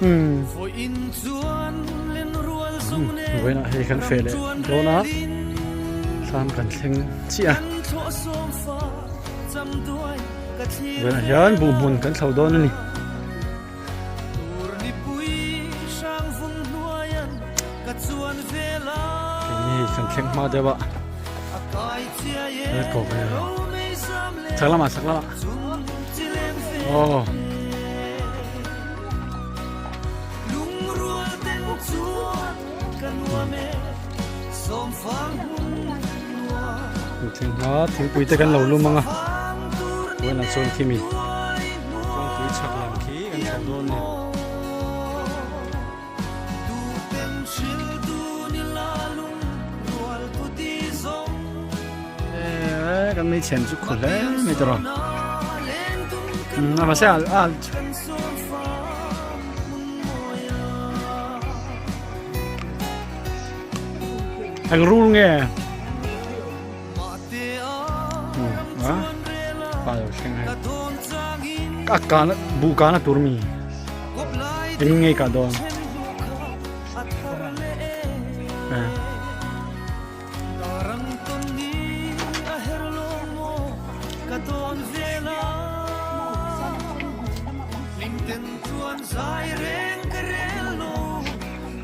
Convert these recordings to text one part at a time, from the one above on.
Umm vawiinah hei kan feh leh dawn a thlam kan thleng chiah a vawiinah hian buh hmun kan thlo dawn a ni. Keini kan thleng hma deuh a chak lamah chak lamah aw. Thing hma thingpui te kan lo lum ang a vawiinah chuan khimi kawngpui chhak lam khi kan chho dawn a ni. Eee kan hmeichhe an chu khaw hle mai tawh a a mahse a a Eng rul nge? A pa lo thleng hei. A kan buh kan a tur mi. Eng nge ka dawn?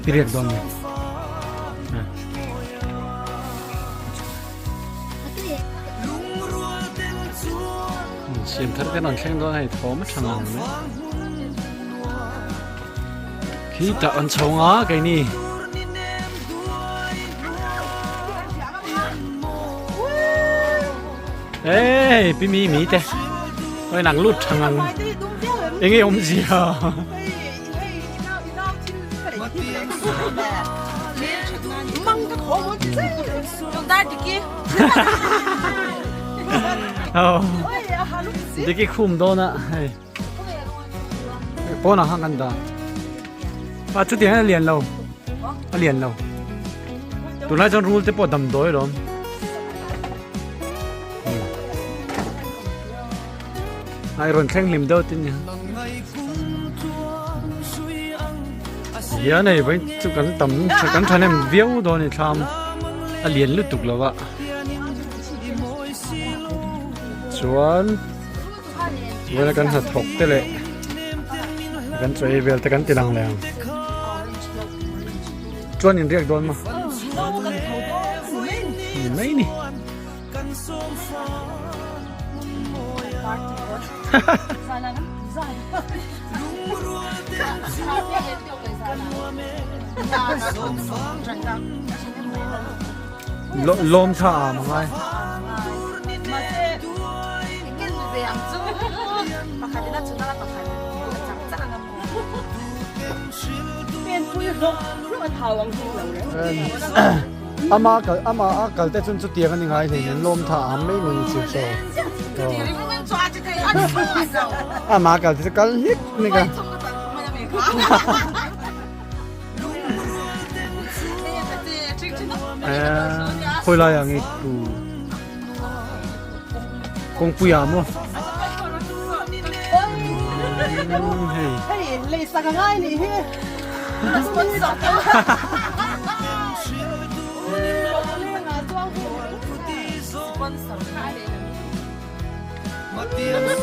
I riak dawn nge? Siam thar te rawn thleng dawn a hei thawm a tha ngang mai. Khi tah an chho nga keini. Ê, pi mi mi te. Ôi nang lut thang ang. Enge om zia. Diki khum dawn a hei. Pawnah khan kan dah. A chutiang hian a lian lo. A lian lo. Tunlai chuan rul te pawh damdawi alawm. Ai rawn thleng hlim deuh tin nia. Hian hei vawiin chu kan tam kan thahnem viau dawn a ni thlam a lian lutuk lo a. Chuan vawiin a kan hnathawk te leh kan chaw ei vel te kan ti lang leh ang. Chuan inriak dawn maw? Ni mai ni. Lawm tha a mangai. Ama kal ama a kal te chun chutiang a ni ngai hlein an lawm tha am mai mai chu so. Ama kal te chu kal hlik hlik a. Khawi lai ah nge tu kawngpui ah maw. Hei lei sak a ngai nih hi.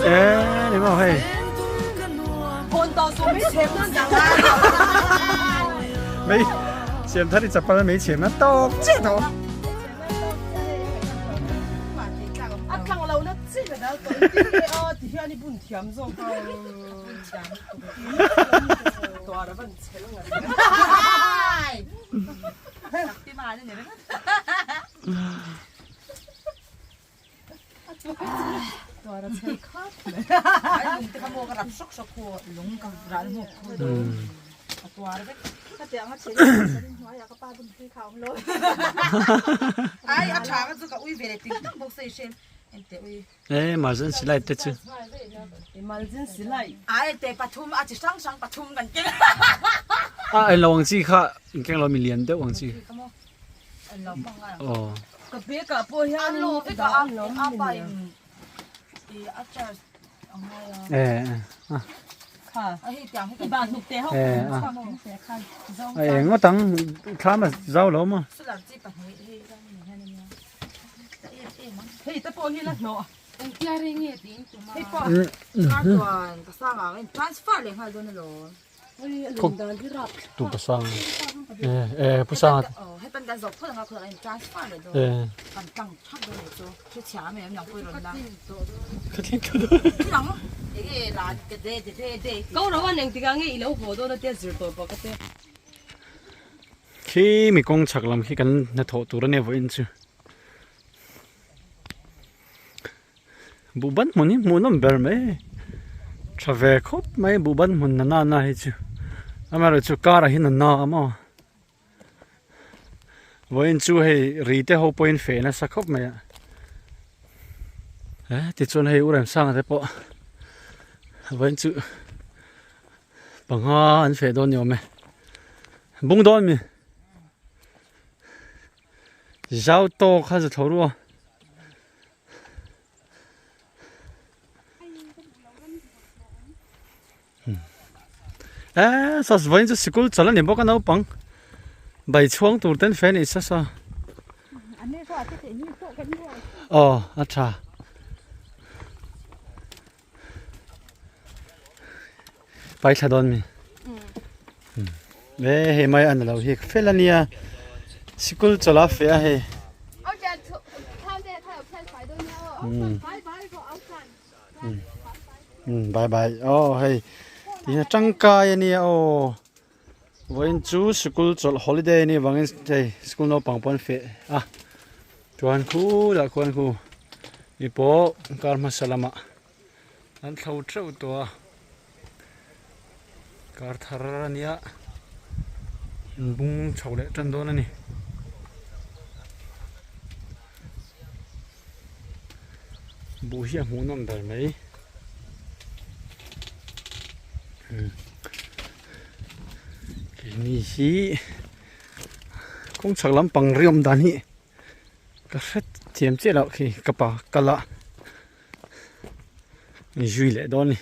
Ê, ni maw hei. Mei siam thar i chapal mei chhem na tawk chiah tawh. A tlang lo na chi ka dal tawh i ti a ti hian i bun thiam zawk a. Tuar a van chhel ngat. Emergency light te chu. A englo ang chi kha inkeng lo mi lian deuh ang chi. Aw. Ka bag ah pawh hian dah a lawm ni. Eh. A eng ngawt ang thlam a zau lo maw. Tu pasang e e pasang e Khi mi kawng chhak lam khi kan hnathawh tur a nia vawiin chu Buhban hmun hi hmuhnawm ber mai tha ve khawp mai buhban hmun na na hi chu amaherawhchu kar ah hian a na a maw. Vawiin chu hei ri te ho pawhin feh nasa khawp mai a e tichuan hei u Remsanga te pawh vawiin chu panga an feh dawn ni awm e bung dawn mi zau tawk kha zu tho ru a. Eee sas vawiin chu sikul chawlh a ni bawk a naupang bai chhuang tur ten fe a nih sasa aw a tha paithla dawn mi e hei mai a ni lo hi fel a nia sikul chawlh a feh a hei umm bye bye aw hei tihna tangkai a nia aw vawiin chu sikul chawlh holiday a nih avangin hei sikul naupang pawh an feh a chuan khulah khuan khu mi pawh kar hmasa lamah an thlo teuh tawh a kar thar a nia an bung chho leh tan dawn a ni. Buh hi a hmuh nawm ber mai keini hi kawng chhak lampang ri awm dan hi ka hre thiam chiah loh khi ka pa kal a zui leh dawn a ni.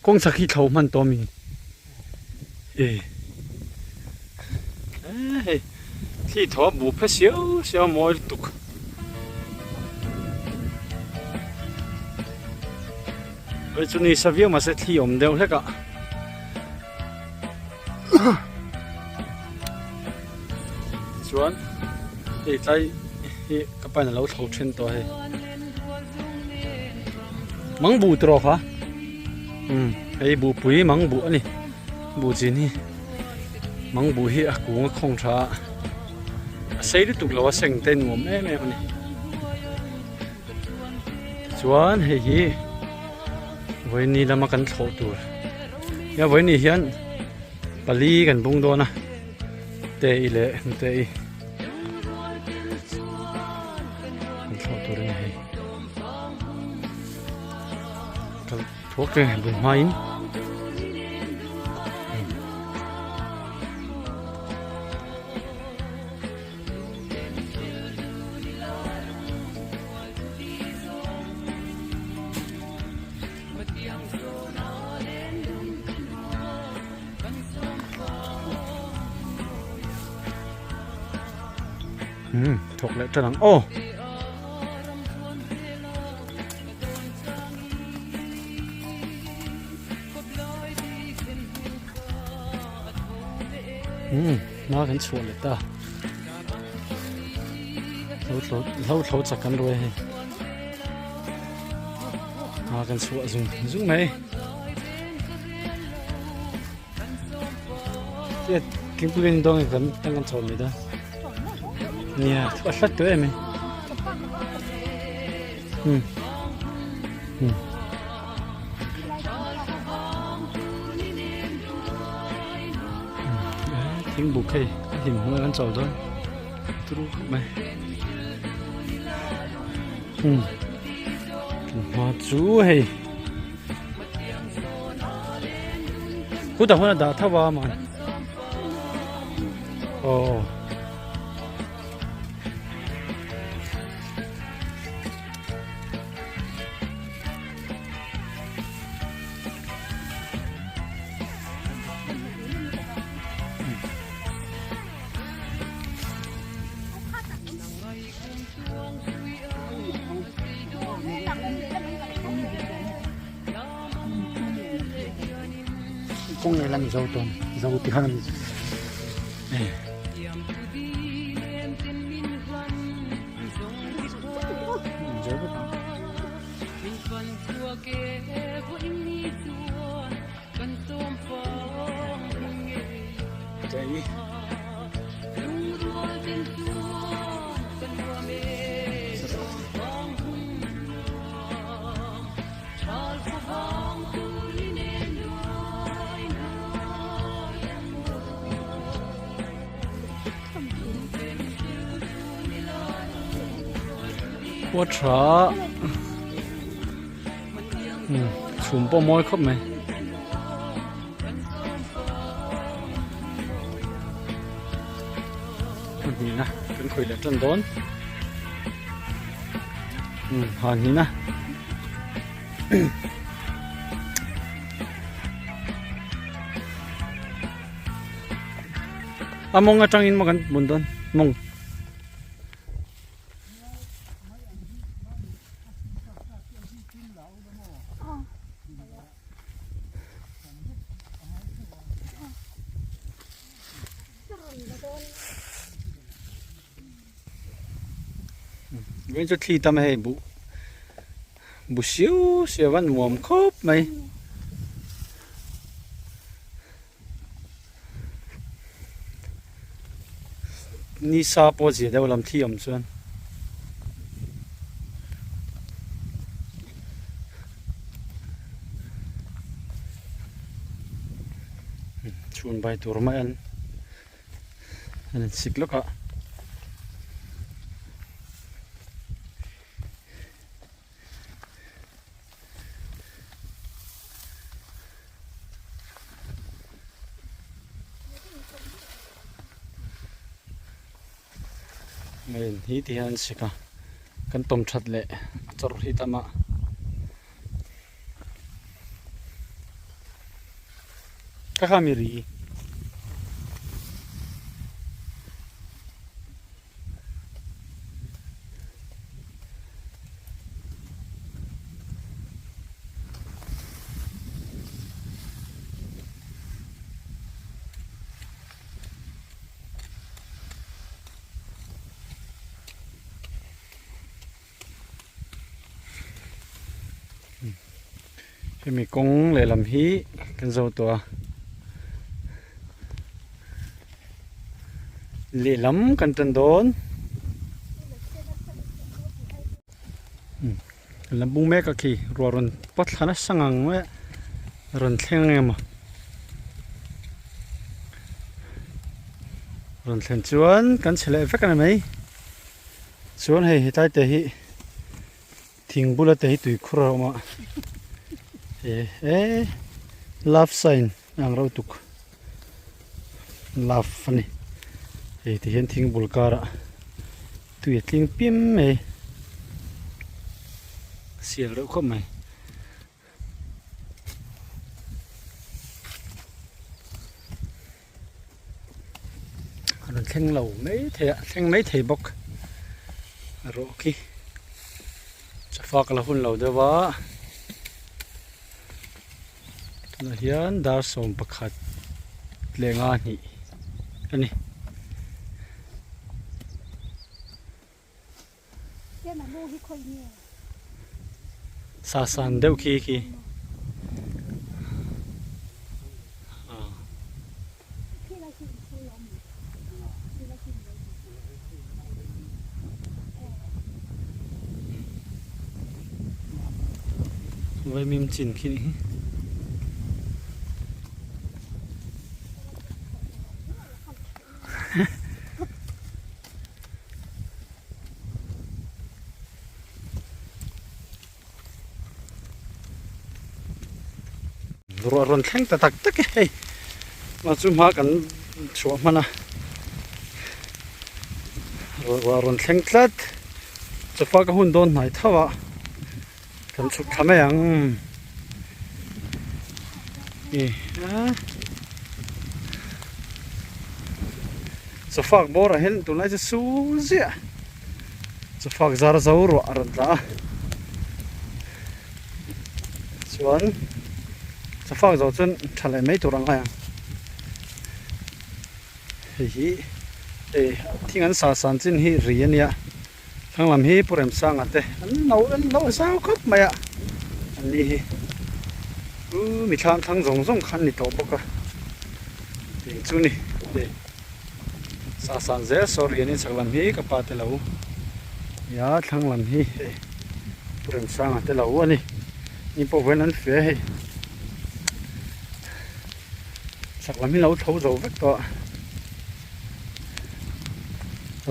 Kawng chhak hi thlo hman tawh ami e hei thli thaw a buh phe siau siau a mawi lutuk. Hei chu ni sa viau mahse thli awm deuh hlek a chuan hei tlai hi ka pain alo thlo then tawh hei. Mang buh tawh kha umm hei buhpui mang buh a ni buh chin hi mang buh hi a kung a khawng tha a a sei lutuk lo a seng te nuam em em a ni tichuan hei hi vawiini lama kan thlawh tur nia vawiini hian pali kan bung dawn a te i leh hnute i. Kan thlawh tur a ni hei. Kal thuak te bul hmain. Umm thawk leh tan ang aw. Umm hma kan chhuah leh ta hlo thlo hlo thlo chak kan ruai hei hma kan chhuah zung zung mai. Thingpui kan dawng kan tang kan chho mai da nia a hlat tawh em ai um um thing buk hei a hlim hnuai kan chho dawn turu khawp mai um hma chu hei. Kutah huan a dah tho a man. Aw. kawng lehlam i zo tawn zo ti khan e. Zo vek ang. Chei. Khua tha chhum pawh mawi khawp mai. Hnihna kan khawih leh tan dawn. Ha hnihna. A mawng atangin maw kan bun dawn mawng. Veng chu thli tam a hei buh bu siau siau a nuam khawp mai. Ni sa pawh zia deuh lam thli awm chuan. Chhun bai tur mai an an insik lawk a. Main hi ti hian an sik a kan tawm that leh a chawrh hi tam a. Ka kha mi ri. Hemi kawng lehlam hi kan zo tawh a lehlam kan tan dawn kan la bung mek a khi ruah rawn pawt thla nasa ngang mai a rawn thleng ang emaw rawn thlen chuan kan chhe leh vek a ni mai chuan hei hetlai te hi. Thing bula te hi tui khur a awm a e e love sign ang reuh tuk love a ni hei ti hian thing bul karah tui a tling pim mai sial reuh khawp mai. A rawn thleng lo mai thei a thleng mai thei bawk a rawh khi chafak la hun lo deuh a tunah hian dar 11 leh nga hnih a ni. Sa san deuh khi khi. Vaimim chin khi nih hi. Ruah rawn thleng ta tak tak e hei mah chu hma kan chhuah hman a ruah rawn thleng tlat chawpa ka hun dawn hnai tho a kan chhuk thla mai ang e a chawfak bawr ah hian tunlai chu su ziah chawfak zar zo ruah a rawn tla a chuan. Chawfak zawh chuan tha leh mai tur ang ngai ang. Hei hi eh thing an sa san chin hi ri a nia. Thlang lam hi Pu Remsanga te an lo an lo zau khawp mai a an ni hi. U mi thlam thlang zawng zawng kha an ni tawh bawk a. Eng chu ni hei sa san zel saw ri a nia chhak lam hi ka pa te lo nia thlang lam hi hei Pu Remsanga te lo a ni. Ni pawh vawiin an feh a hei. Chak lam hi lo tho zo vek tawh a.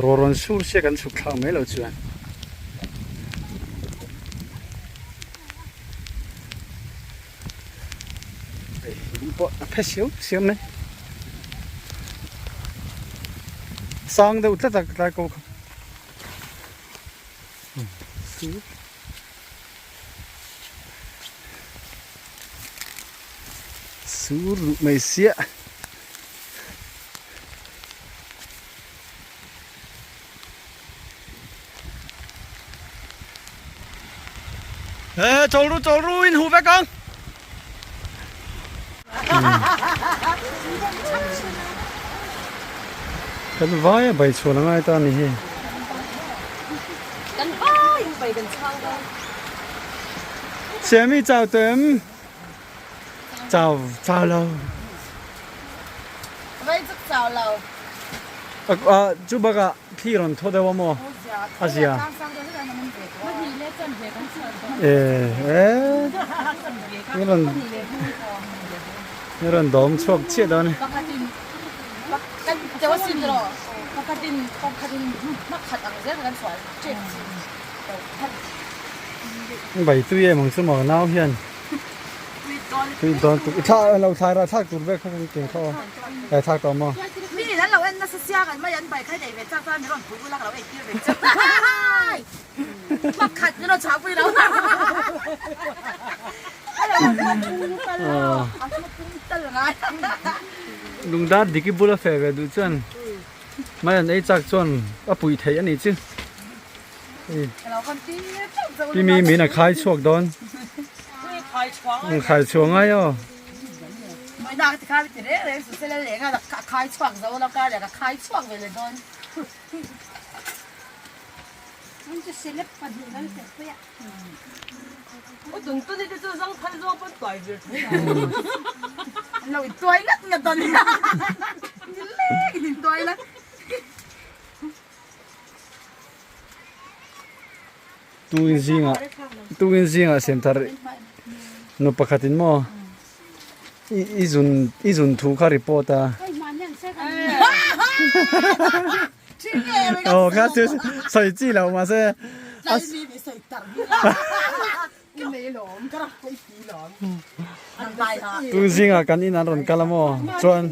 Raw rawn sur sia kan chhuk thlak mai lo chuan. Hei lung pawh a phe siau siau mai. Sang deuh tlat a tlai ko kha. Sur duh mai sia. Ê chawl ru in hu vek ang. Kan vai a bai chhuan angai ta ni hi. Kan vai in bai kan chhang dawn. Siami chau tem. Chau chau lo. Vai chuk chau lo. A chu baka thli rawn thaw deuh a maw? A zia. E e i rawn i rawn dawm chhuak chiah dawn e. Bai tui em ang chu maw nau hian. Tui dawn tuk i thla lo thlai rah thlak tur vel kha kan keng kha aw. He thlak tawh maw? Mi in an lo en nasa sia kan mai an bai khai nei ve chak chuan mi rawn pui ula ka lo ei tir ve chak. Pakhat min rawn chhuah pui lo. Lungdar dik i bula feh ve duh chuan mai an ei chak chuan a pui theih a nih chu. Pi mi min a khai chhuak dawn. Khai chhuak ngai aw. Tukin zingah tukin zingah siam thar nu pakhat in maw i zun i zun thu kha report a aw kha chu sawi chi lo mahse Tu zingah kan in an rawn kal a maw chuan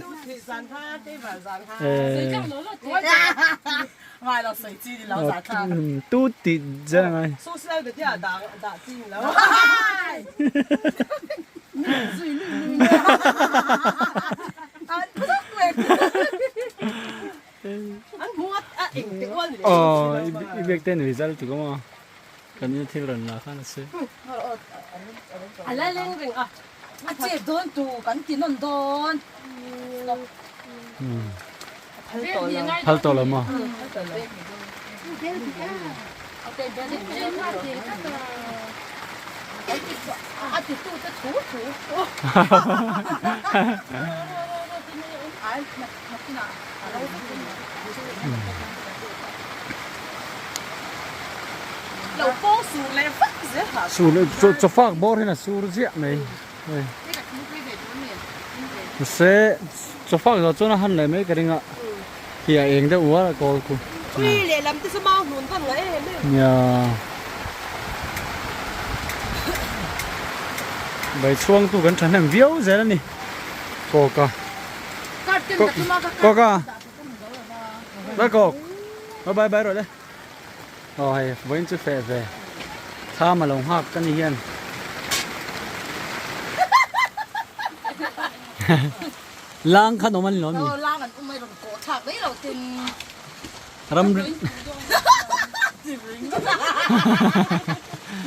tu tih zel angai. Aw i biak te result tu ka maw. Kan in thil rawn la khan a se. A la leng reng a. A chet dawn tu kan ti nawn dawn. Phal tawh lo maw? A ti tu te thu thu. Sur leh chaw fak bawr hian a sur ziah mai hei mahse chaw fak zawh chuan a han leh mai ka ring a khi a eng deuh uar a kawl khu nia bai chhuang tu kan thahnem viau zel a ni kawka. Kawk a Vai kawk Vai bai bai rawh le Aw hei vawiin chu feh ve Thlam a lo nghak ka ni hian Lang khan awm a ni lo mi Lang an awm mai rawn kawh thlak mai lo tin Ram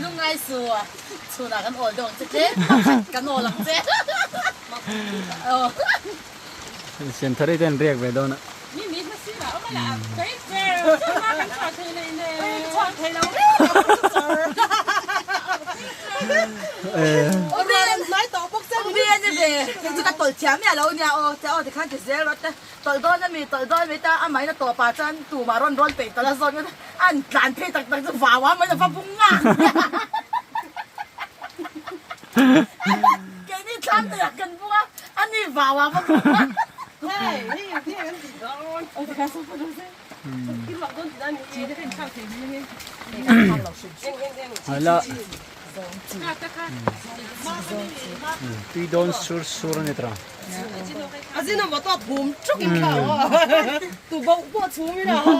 Lungngai su chhunah kan awl deuh ang che tlem pakhat kan awl ang che. Siamthari te an riak ve dawn a. Tawlh dawn a mi, tawlh dawn a mi ta a maina tawpah chuan tumah rawn rawn peih tawlh a zawt ngawt a, an tlan phei tak tak chu vau a maina va bung nghak keini thlam te ah kan bung a, a ni vau ah va bung nghak. Tui dawn sur sur a ni tawh. A zin a motor phum chuk in thla a tu bo pawh chhum in a hau.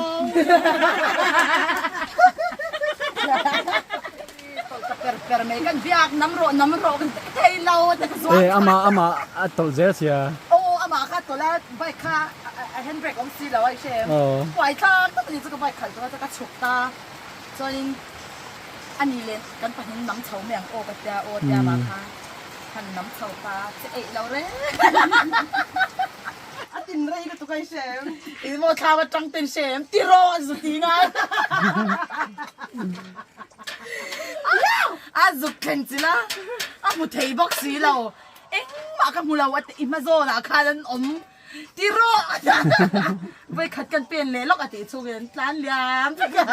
Tawlh ta per per mai kan biak nam rawh nam rawh kan ti thei lo ta ka zuam. Eh ama ama a tawlh zel sia. Aw ama kha tawlh a bike kha a handbrake awm si lo a i hre em. Huai thlak tak a ni chu ka bike khalh tur a ka chhuk ta chuanin ani leh kan pahnih nam chho mai ang aw ka tia aw tia mah kha. Han nam chho ta che eih lo reng. A tin rei lutuk a i hre em? I maw thlam atang ten hre em? Ti rawh a zu ti ngai. A zuk thleng chilh a, a hmu thei bawk si lo. Engmah ka hmu lo a i hma zawnah khan an awm. Ti rawh! Vawikhat kan pen leh lawk a tih chhungin an tlan liam vek a.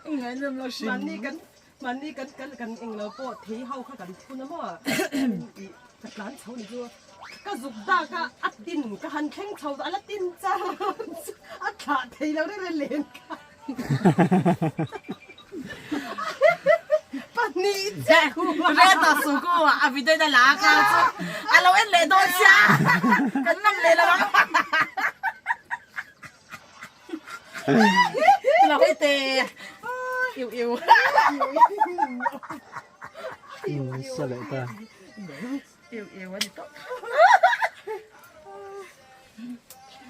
Ngainawm lo hrim. Mahni kan Mahni kan kal kan eng lo pawh thei ho kha kan phun a maw ih ka tlan chho ni chu ka zuk dak a a tin ka han thleng chho a la tin char a thlah thei lo reng reng len kha pahnih chiah Reta suku a video in a la kha chu a lo en leh dawn sia kan ngam leh lo ang. Lo hei te. Yêu yêu. Sa leh ta. Yêu yêu ani tawh.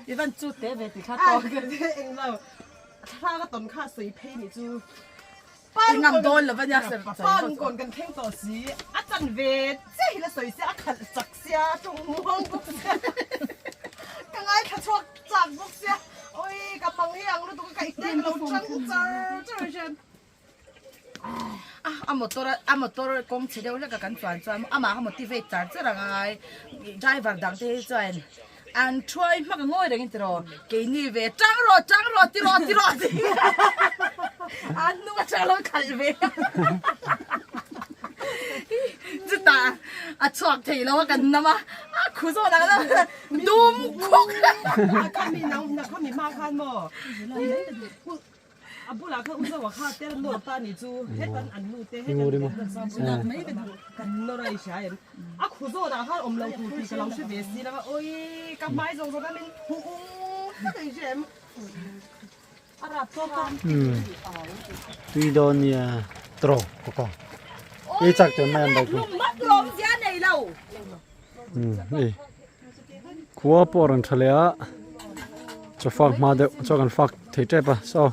I van chu te ve ti kha tawk. Eng lo. Thla ka tawn kha sawi phei ni chu. I ngam dawn lo va nia ser. Pan kawn kan thleng tawh si. A chan ve che hi la sawi sia a khalh chak sia a tawng muang bawk sia. Ka ngaithla chhuak chak bawk sia. Oi ka mang hi ang lutuk a ka iten lo chang char char hian. A a motor a motor kawng chhe deuh hlek a kan chuan chuan amah kha motivate char char a ngai driver dang te hi chuan An thuai hmak a ngawi reng in tiraw keini ve tang rawh tang rawh ti rawh ti rawh ti an hnung atang lo khalh ve chutah a chhuak thei lo a kan nam a a khu zawn ang a dum khuk a khami nang na khami hma khan maw A bulah khan u Zoa kha tel nawr ta ni chu hetan an nu te hetan an nu te mai ka duh kan nawr a i hria em a khu zawnah khan awm lo tur tih ka lo hre ve si lo a awii ka hmai zawng zawng kha min phu ung tak a i hria em a rap tawk a. Tui dawn nia tro kawk a ei chak chuan mai an bike chu. Hei khua pawh a rawn tha leh a chaw fak hma deuh chaw kan fak thei tep a saw.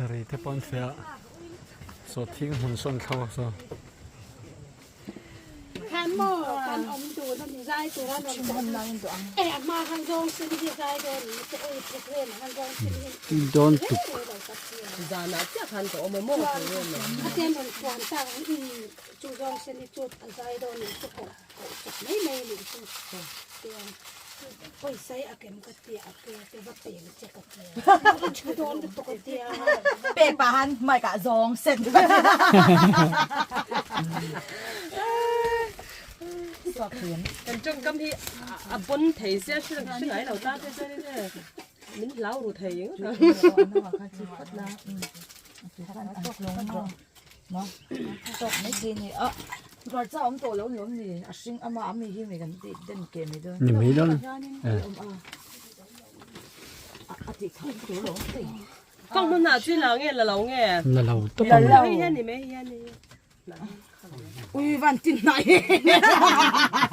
Rei te pawh an feh a saw thing hmun sawn thlo a saw. Dawn tuk. Pek pah han mic ah zawng sen. Kan tawngkam hi a bon thei sia hre ngai lo ta te chuan in min hlau ru thei ngawt ang. Ni mai dawn. Kawng hmun ah chu la nge la lo nge? La lo tawp ang. La lo. Hei hian ni mai hei hian ni. Ui van tin hnai.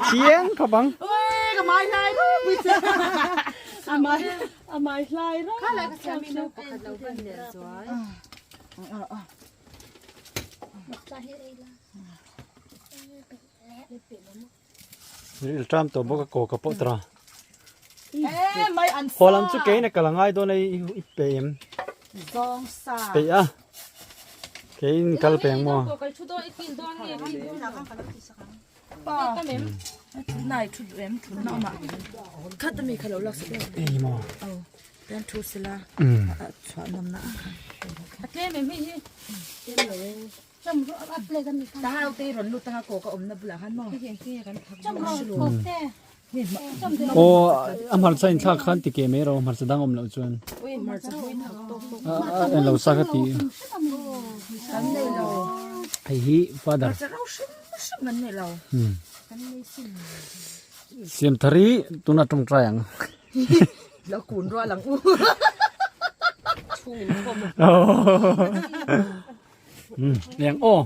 Chiang khawp ang. Ui ka mai hnai ru pui che. A mai. A mai hlai ra. Kha lai ka siam mi no pakhat lo ban leh zual. Ril tram tawh bawk a kaw ka pawh tawh a. E mai an sa. Haw lam chu keina kal a ngai dawn a i pe em? Zawng sa. Peih a. Kein kal peng maw? Pa. Nai thu duh em thu na awm a. Khat ami kha lo lak sak em. Ei maw? Aw. Pian thu sila. A chhuah nawm na a kha. A tlem em hei hi. Tlem lo e. Ta te rawn lut anga kaw ka awmna bulah khan maw. Aw a hmarcha in thlak khan ti keh mai rawh hmarcha dang awm loh chuan. A lo sa kha ti. Hei hi father. Siam thar hi tuna tawngtai ang. Lo kun rual ang u. Leng aw.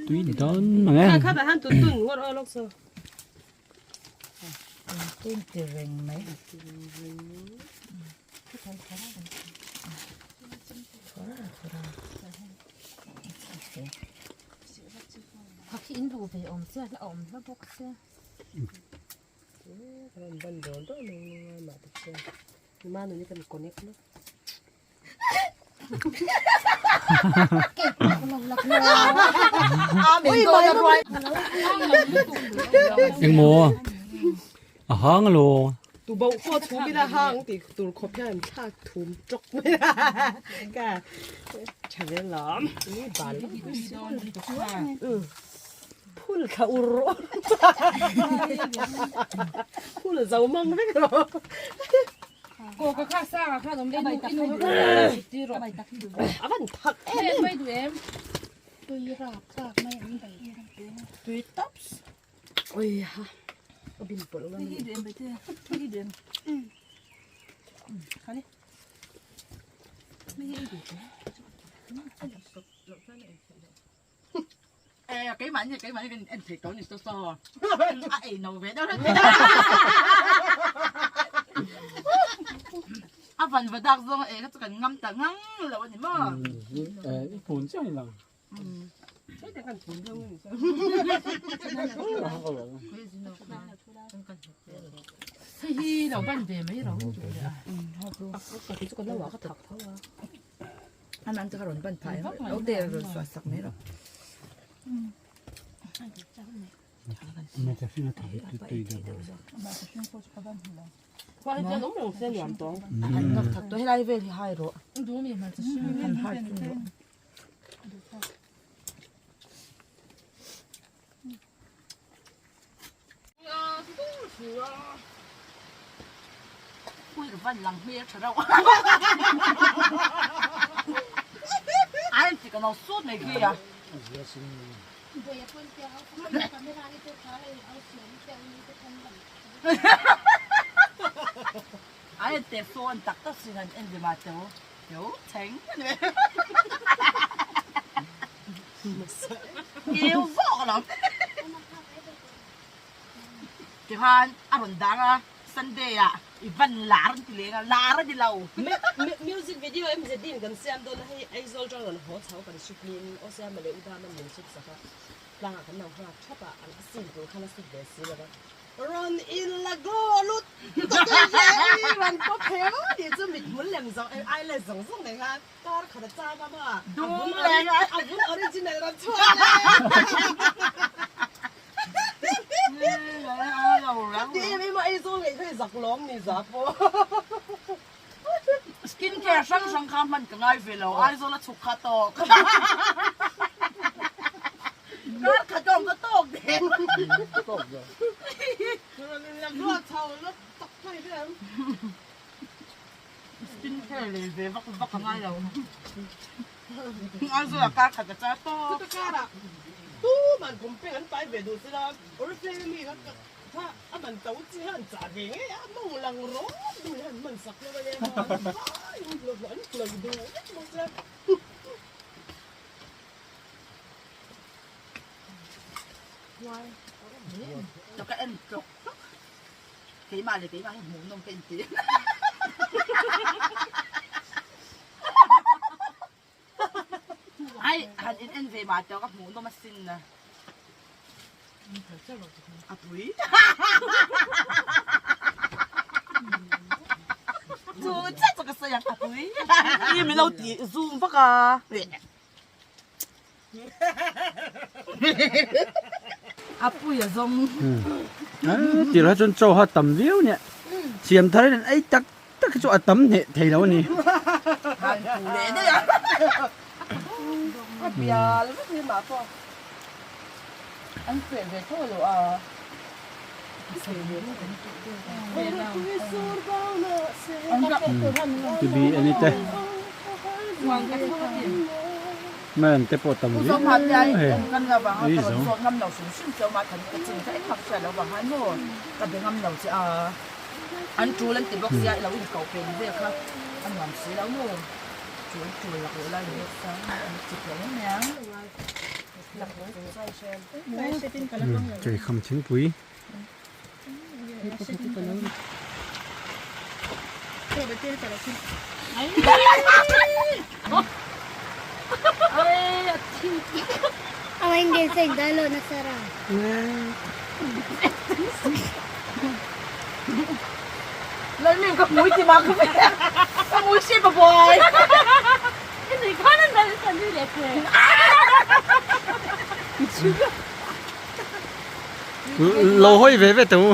Tui dawn mang e. Khi in duh ve awm chiah la awm hla bawk se. Ban dawn dawn mai nge mah te chuan ma nuni kan connect na. Engmaw a hang alo. Tu bo pawh chhum ila hang tih tur khawp hian thlak thum tawk mai a ka tha ve lam ni bal phul thla ur ur phul zo mang vek rawh. Kaw ka kha sang ah khan awm inu inu kha ti rawh. A van thak em em. Mai duh em. Tui rap thlak mai an bei. Tui tops. Oi ha. A bin pawlh ngam. Hi duh em bai te. Hi duh em. Khani. Eh keimah ni keimah ni kan en thei tawh ni saw saw. A ei no ve deuh hlek. A van va dak zawng e kha chu kan ngam ta ngang lo a ni maw. I phun chiah ni lang. Hei hi lo ban ve mai ro. An an te kha rawn ban phah em lo te rawn suah sak mai rawh. An nawk thak tawh helai vel hi hai rawh. Han har thung rawh. Ui ka van lang hmel tha reuh ai an ti ka no sut mai khi a. Ai an te sawn tak tak sin an en ve ma teu teu cheng ani mai. Keu vawk alawm. Tikhan a rawn dang a, Sunday ah i van lar an ti leng a, lar a ni lo. Music video MZD in kan siam dawn a, hei Aizawl tang rawn haw chho kan shoot niin Osiama leh Udama min shoot sak a, tlangah kan lo nghak thap a, an a scene tur khan a shoot ve si lo va. Rawn in la go lut tuk i hle i rawn pawp heu tih chu mithmul lem zawng eyelash zawng zawng nei khan kar khat a chang a maw a vun original rawn chhuak le ti em em a eizawl ngei kha i zak lawm ni za pawh. Skin care hrang hrang kha hman ka ngai ve lo, Aizawl a chhuk kha tawk. Kar khat awm ka tawk der. Skin care lei ve vak vak ka ngai lo. Aizawl ah kar khat ka char tawk. Chuta karah tuman kum peng an pai ve duh sila, Oriflame mi kha. Ka en tlawk tlawk keimah leh keimah hi hmuhnawm ka inti ai han in en ve mah tawh ka hmuhnawm asin na a pui chu chiah chu ka sawi ang a pui i min lo ti zoom vak a. A pui a zawng. Tirh ah chuan chaw kha a tam viau nia. Siam thar in ei tak tak hi chu a tam hneh thei lo a ni. Han pu leh daih a. A bial vek hi mah pawh an feh ve tho lo a. Tibi a ni te. Man te pawh tam viau hei ei zo. Cheikham thingpui. Lo hawi ve ve teh u.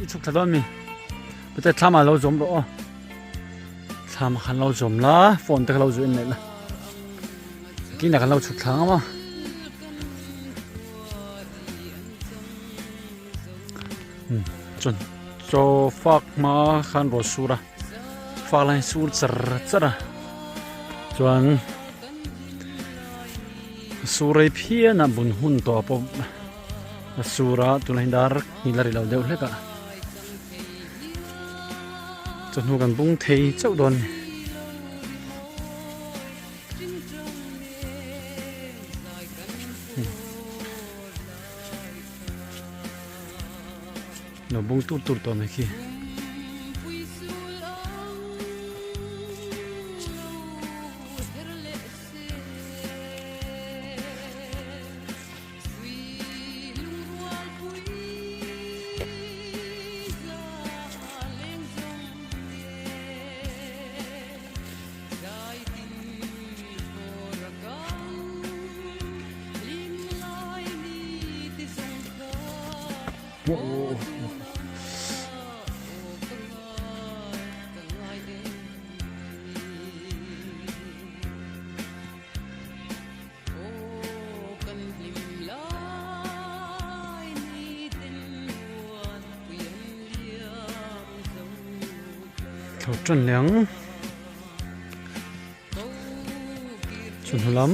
I chhuk thla dawn mi pute thlam ah lo zawm rawh aw thlam ah khan lo zawm la phone te kha lo zu en leh la tlin ah khan lo chhuk thla ang a maw chuan chaw fak hma khan rawn sur a. Fak lai sur char char a chuan sur rei phian a bun hun tawh pawh a sur a tunah hian dar hnih la ri lo deuh hlek a chawhnu kan bung thei chauh dawn a ni. Lo bung tur tur tawh mai khi. Tho tan leh ang chawhnu lam.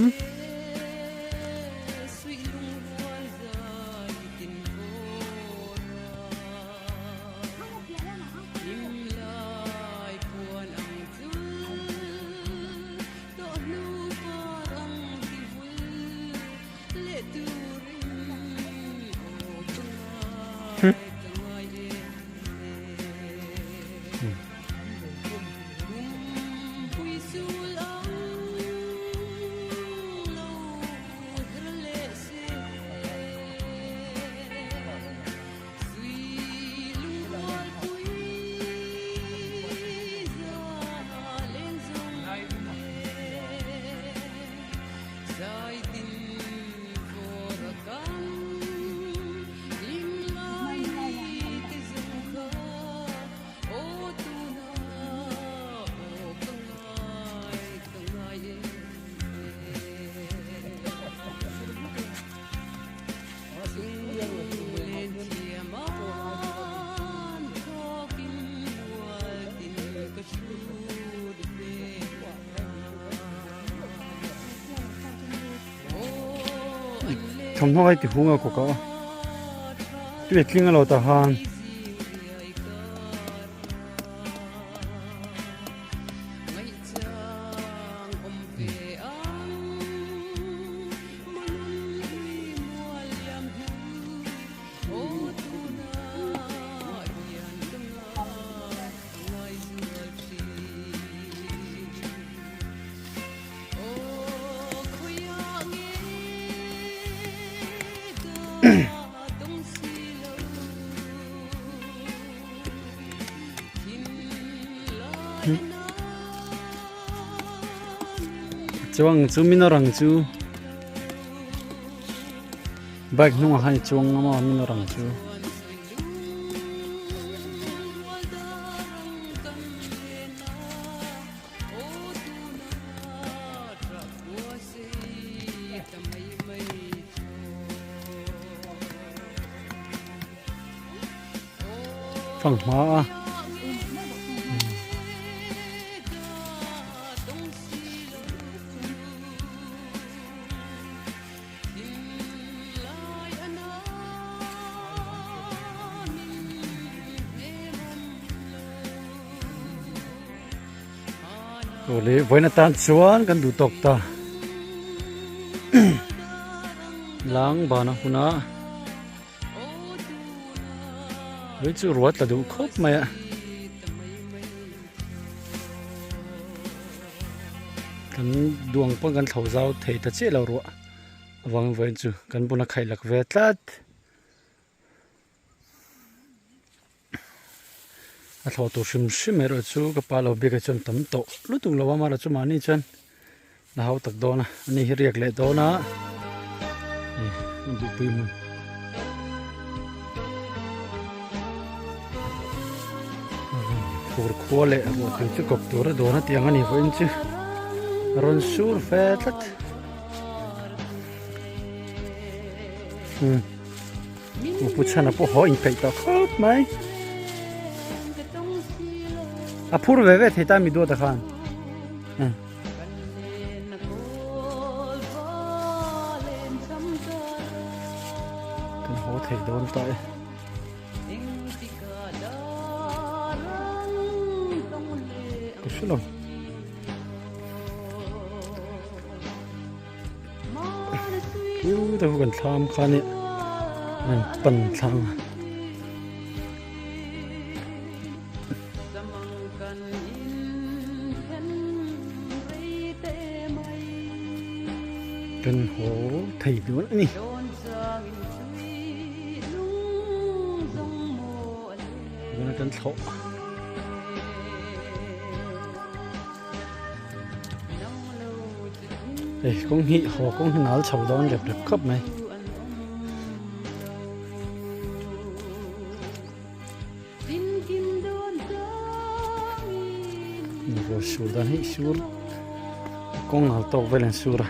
Thawmhnaw kai ti hung a kawk a aw. Tui a tling a lo tah khan. Chuang chu min a rang chu bike hnungah khan i chuang ngam a min a rang chu. Fanghma a. Awle vawiin atan chuan kan duh tawk ta lang bana huna Lui chu ruat la duh khawp mai a. Kan duang pawn kan thlo zau thei ta chiah lo ruah avangin vawiin chu kan buna khaih lak ve tlat. A thlawh tur hrim hrim erawh chu ka pa lo bik ah chuan tam tawh lutuk lo a amaherawh chu mahni chuan la hau tak dawn a ani hi riak leh dawn a hei duhpui hmun fur khua leh ruahtui chu kawp tur a dawn a tiang a ni vawiin chu a rawn sur fe tlat hmm. Pu chhana pawh haw inpeih tawh khawp mai. A phur ve ve thei ta mi duat a khan. Kan haw thei dawn ta e. Ka hre lo. Chu te khu kan thlam kha nia an pan thlang a. Kan haw thei dawn a ni. Tuna kan thlawh. Hei kawng hi haw kawng hi nal chho dawn rep rep khawp mai. Rawn sur dan hi sur kawng nal tawk vel an sur a.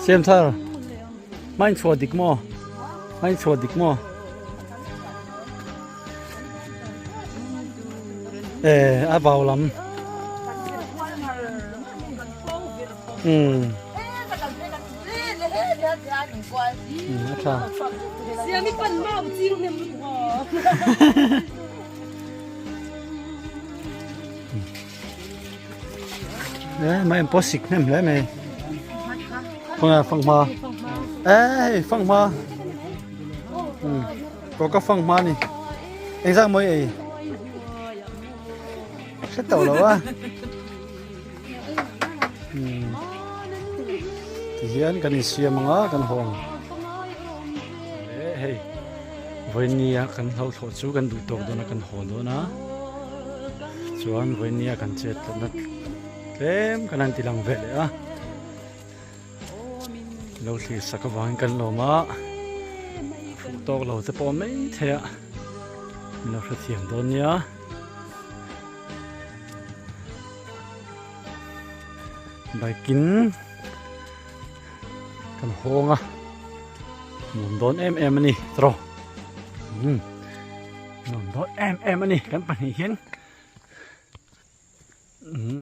Siam thar hmain chhuah dik maw hmain chhuah dik maw eh a vau lam um a tha Siam i pan mau chiu nem lu Eh, mai em pawh sik hnem hle mai. Khawnge fanghma. Eh, hei fanghma. Hmm. Ko ka fanghma ni. Engzak mawi ei. Hre tawh lo a. Hmm. Tihian kan insiam anga kan hawng. Eh, hei. Vawinia kan hlo thlawh chu kan duh tawk dawn a kan haw dawn a. Chuan vawinia kan chet tlatna tlem kan han ti lang ve leh a. Lo thlir sak avangin kan lawm a, fuh tawk lo te pawh mai thei a, min lo hrethiam dawn nia. Bike in kan hawng a, nuam dawn em em a ni tawh umm nuam dawn em em a ni kan pahnih hian.